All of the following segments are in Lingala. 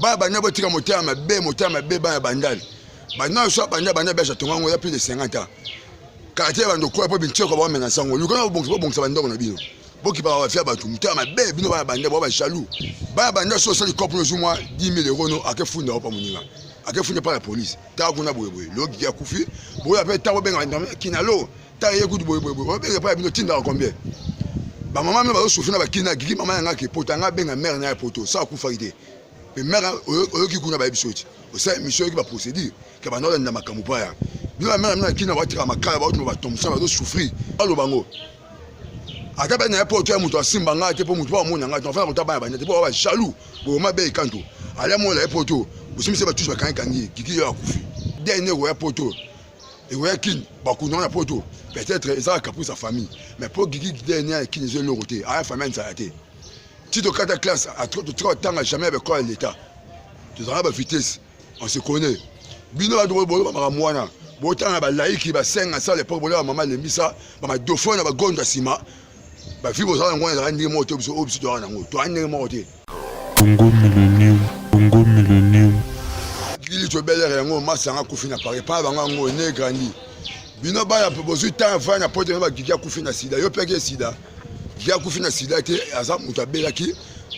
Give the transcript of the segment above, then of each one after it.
Bana banda botika motema mabe, motema mabe bana bandal. Banda so banda banda beja tonga ngo ya plus de 50 ans. Quartier bando kwa po bintioko ba mena sango. Luka na bongisa bongisa bandoko na bino. Bokipa ba fia batu motema mabe bino bana banda ba jaloux. Bana banda so sali cop no zumwa 10 000 euros no ake funda opa muninga. Ake funda pa la police. Ta kuna boye boye. Logi ya kufi. Boye pe ta bobenga kinalo. Ta ye kutu boye boye boye. Obenga pa bino tinda combien? Ba mama me bazo souffrir na bakina gigi mama yanga ke pota nga benga mère na ya poto sa akufaki te. Mais mère oyoki kuna bayebi soki osala émission oyoki ba procédure ke banda olanda makambo pa ya bino ba mère na kina batika makala baotuma batomsa bazo souffrir baloba ngo ata bana ya poto ya moto asimba nga te mpo moto mpo amona nga te afana kota bana banda te mpo ba jaloux boma be ekanto ala mola ya poto bosimbisi batusi bakangi kangi gigi yo akufi dene ekoya poto ekoya kin bakunda na poto peut-être ezaka caprice ya famille mais mpo gigi dene ya kin eza eloko te aya famille ya nzala te ti tokata classe totika kotanga jamais ya baekole ya leta tozalaka ba vitesse on se connaît bino bato boloba makambo wana botanga balaiki basenga sala epoke boloba mama lembisa bamadofo na bagondo ya nsima bavi bozala yango wana ezalaka ndenge moko te biso oyo biso toyaka nango toyaka ndenge moko te. Congo Millennium, Congo Millennium. Gili tobelere yango masanga akufi na Paris pa bango yango ne grandi bino bana bozwi temps va na poto bagigi akufi na sida yo peke sida Ye akufi na sida te, aza moto abelaki.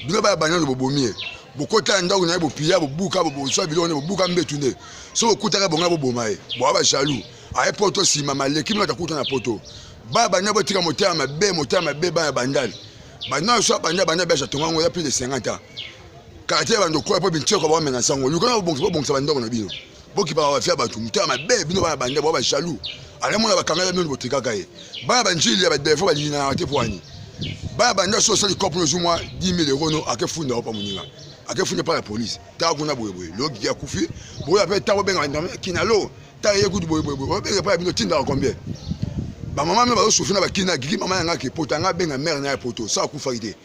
Bino baya banano bobomi ye. Bokota na ndako na ye bopiya bobuka bozwa biloko nde bobuka mbetu nde. Soki bokutaka bonga boboma ye. Boa ba jaloux. Aye poto sima maleki bino atakuta na poto. Baya banda botika motema mabe, motema mabe bana bandal. Banda so banda banda beja tonga ngo ya plus de 50 ans. Quartier bando kwa po bintioko ba mena sango. Luka na bobongisa bobongisa bandako na bino. Bokipaka ba fia bato motema mabe bino bana banda boa ba jaloux. Ala mona bakanga bino botikaka ye. Bana ba njili ya ba defo balinginaka te poani. Bana banda so osali cop no zumwa 10 000 euros no ake funda opa moninga. Ake funda pa la police. Ta kuna boye boye. Logi ya kufi. Boye pe ta bobenga kinalo. Ta ye kutu boye boye boye. Obenga pa bino tinda combien? Ba mama me bazo souffrir na bakina gigi mama yanga ke pota nga benga mère na ya poto sa akufaki te.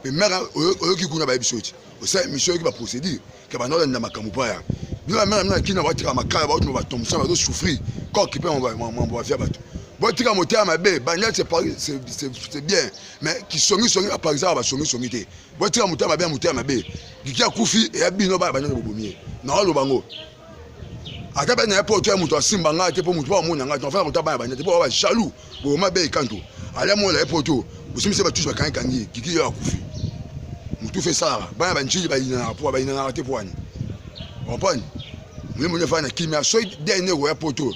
Mais mère oyoki kuna bayebi soki. Osala émission oyoki ba procédure. Ke banda olanda makambo pa ya bino ba mère na kina batika makala baotuma batomsa bazo souffrir koki mpe mambo bafia bato botika motema mabe banda c'est bien mais kisongisongi baparisaka basongisongi te botika motema mabe ya motema mabe giki akufi eya bino bana bandani bobomi ye naoloba ngo ata bana ya poto ya moto asimba ngai te mpo moto mpo amona ngai te afana kota bana banda te mpo ba jaloux boma be ekanto ala mola ye poto bosimbisi batusi bakangi kangi gigi yo akufi motu fe esalaka bana banjili bayinanaka po bayinanaka te po ani comprendre molimo nde efana na kimia soki dene ekoya poto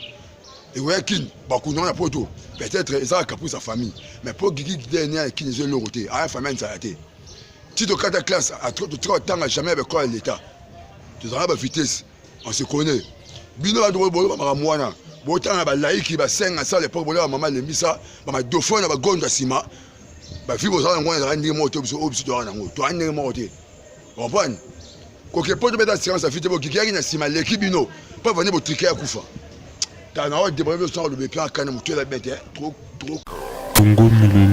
ekoya kin bakunda na poto peut-être ezaka caprice ya famille mais po gigi dene ya kin eza eloko te aya famille ya nzala te ti tokata classe totika kotanga jamais ya baekole ya leta tozalaka ba vitesse on se connaît bino bato boloba makambo wana botanga balaiki basenga sala epoke boloba mama lembisa bamadofo na bagondo ya nsima bavi bozala yango wana ezalaka ndenge moko te biso oyo biso toyaka nango toyaka ndenge moko te comprendre koke poto beta assurance afi te bokikiyaki na nsima leki bino mpo avandi botrike ya kufa tala na oyo debra biso alobi epi akana motu eza bien te trop trop. Congo Millennium.